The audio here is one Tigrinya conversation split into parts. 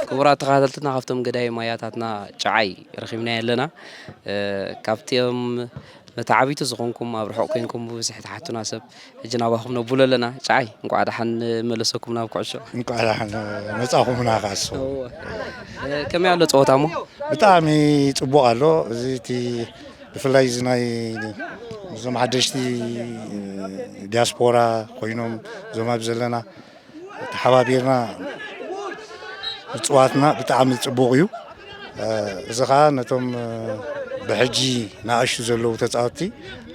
ክቡራት ተኸታተልትና፣ ካብቶም ገዳይ ማያታትና ጨዓይ ረኺብናዮ ኣለና። እ፣ ካብቶም መተዓቢቲ ዝኾንኩም፣ ኣብ ርሑቕ ኮንኩም ብብዝሒ ትሓቱና ሰብ፣ ሕጂ ናባኹም ነብሎ ኣለና። ጨዓይ፣ እንቋዕ ደሓን መለሰኩም ናብ ኩዕሾ። እንቋዕ ደሓን መጻኹምና ከኣሱ። እወ። እ፣ ከመይ ኣሎ ጸወታ እሞ? ብጣዕሚ ጽቡቕ ኣሎ። እዚ እቲ ብፍላይ እዚ ናይ እዞም ሓደሽቲ ዲያስፖራ ኮይኖም እዞም ኣብ ዘለና ተሓባቢርና ምጽዋትና ብጣዕሚ ጽቡቕ እዩ። እ፣ እዚ ኸኣ ነቶም፣ እ፣ ብሕጂ ንኣሽቱ ዘለዉ ተጻወትቲ፣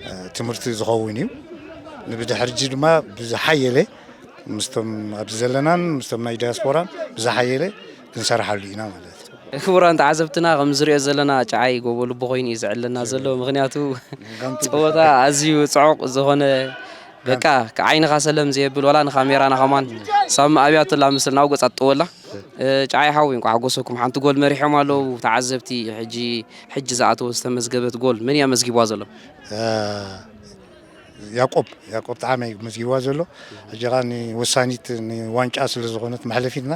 እ፣ ትምህርቲ ዝኸውን እዩ። ንብድሕር ሕጂ ድማ ብዝሓየለ ምስቶም ኣብዚ ዘለናን ምስቶም ናይ ዲያስፖራን ብዝሓየለ ክንሰርሓሉ ኢና ማለት እዩ። ክቡራን ተዓዘብትና፣ ከም ዝሪኦ ዘለና ጨዓይ ጎቦ ልቡ ኮይኑ እዩ ዝዕለና ዘሎ። ምኽንያቱ ጋንቱ ጸወታ ኣዝዩ ጽዑቕ ዝኾነ፣ በቃ፣ ዓይንኻ ሰለም ዘየብል፣ ዋላ ንካሜራና ከማን ሳሚ ኣብያቶ ኣላ ምስል ናብ ገጻ ትጥወላ። እ፣ ጨዓይ ሓዊ፣ እንኳዕ ሓጎሰኩም። ሓንቲ ጎል መሪሖም ኣለዉ ተዓዘብቲ። ሕጂ፣ ሕጂ ዝኣተወ ዝተመዝገበት ጎል መን እያ መዝጊቧ ዘሎ? እ፣ ያቆብ፣ ያቆብ ጣዕመ እዩ መዝጊብዋ ዘሎ። ሕጂ ኸኣ ንወሳኒት ንዋንጫ ስለ ዝኾነት መሕለፊትና፣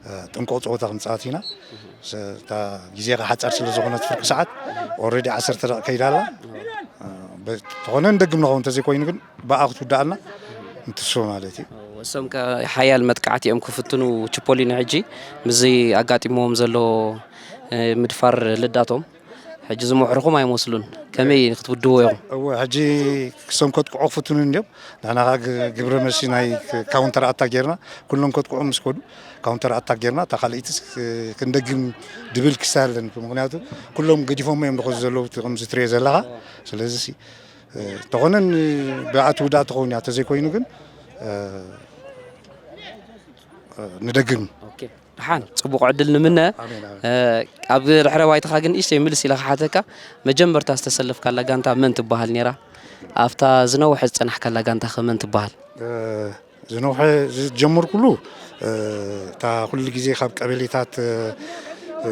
እ፣ ጥንቁቕ ጸወታ ክንጻወት ኢና። ስ-፣ እታ ግዜ ኸኣ ሓጻር ስለ ዝኾነት ፍርቂ ሰዓት፣ ኦልሬዲ ዓሰርተ ደቂቕ ከይዳ ኣላ። እ፣ በ-፣ ተኾነ ንደግም ንኸውን፣ እንተዘይኮይኑ ግን ብኣ ክትውድኣልና ንትስፎ ማለት እዩ። እሶም ከ ሓያል መጥቃዕቲ እዮም ክፍትኑ ቺፖሊኖ ሕጂ ምስዚ ኣጋጢምዎም ዘሎ፣ እ፣ ምድፋር ልዳቶም። ሕጂ ዝምሕርኹም ኣይመስሉን። ከመይ ክትውድዎ ኢኹም? እወ፣ ሕጂ ክሶም ከጥቅዑ ክፍትኑ እንድዮም። ንሕና ኸኣ ግ-፣ ግብረ መልሲ ናይ ክ-፣ ካውንተር ኣታክ ጌርና፣ ኩሎም ከጥቅዑ ምስ ከዱ፣ ካውንተር ኣታክ ጌርና፣ እታ ካልኣይቲ ስ-፣ ክንደግም ድብል ክሳለና ኣለና። ምኽንያቱ ኩሎም ገዲፎሞ እዮም ዝኸዱ ዘለዉ፣ እቲ ከምዚ ትሪኦ ዘለኻ። ስለዚ ሲ፣ እ፣ ተኾነ ን-፣ ብኣቲ ውዳእ ትኸውን እያ፣ ተዘይኮይኑ ግን፣ እ፣ እ፣ ንደግም። ኦኬ። ደሓን፣ ጽቡቕ ዕድል ንምነ። ኣሜን፣ ኣሜን። እ፣ ኣብ ድሕረ ባይታኻ ግን ንእሽተይ ምልስ ኢለ ክሓተካ፣ መጀመርታ ዝተሰለፍካላ ጋንታ መን ትበሃል ነይራ? ኣብታ ዝነውሐ ዝጸናሕካላ ጋንታ ከ መን ትበሃል? እ፣ ዝነውሐ ዝጀመርኩሉ፣ እ፣ እታ ኩሉ ግዜ ካብ ቀበሌታት፣ እ፣ እ፣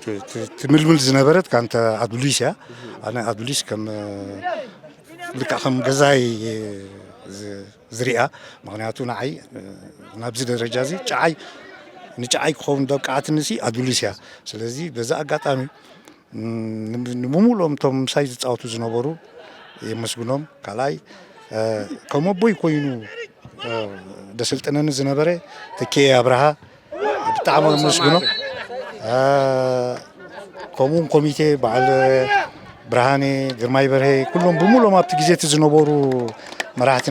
ት-፣ ት-፣ ትምልምል ዝነበረት ጋንታ ኣዱሊስ እያ። ኣነ ኣዱሊስ ከም፣ እ፣ ልክዕ ከም ገዛይ፣ እ፣ ዝ-፣ ዝሪኣ። ምኽንያቱ ንዓይ፣ እ፣ ናብዚ ደረጃ እዚ ጨዓይ፣ ንጨዓይ ክኸውን ዘብቅዓትኒ ሲ ኣዱሊስ እያ። ስለዚ በዚ ኣጋጣሚ፣ ም፣ ን-፣ ንምሉኦም እቶም ምሳይ ዝጻወቱ ዝነበሩ የመስግኖም። ካልኣይ፣ እ፣ ከም ኣቦይ ኮይኑ፣ እ፣ ደሰልጥነኒ ዝነበረ ተኪኤ ኣብርሃ ብጣዕሚ የመስግኖ። እ፣ ከምኡውን ኮሚቴ በዓል ብርሃኔ፣ ግርማይ በርሄ፣ ኩሎም ብምሉኦም ኣብቲ ግዜ እቲ ዝነበሩ መራሕቲ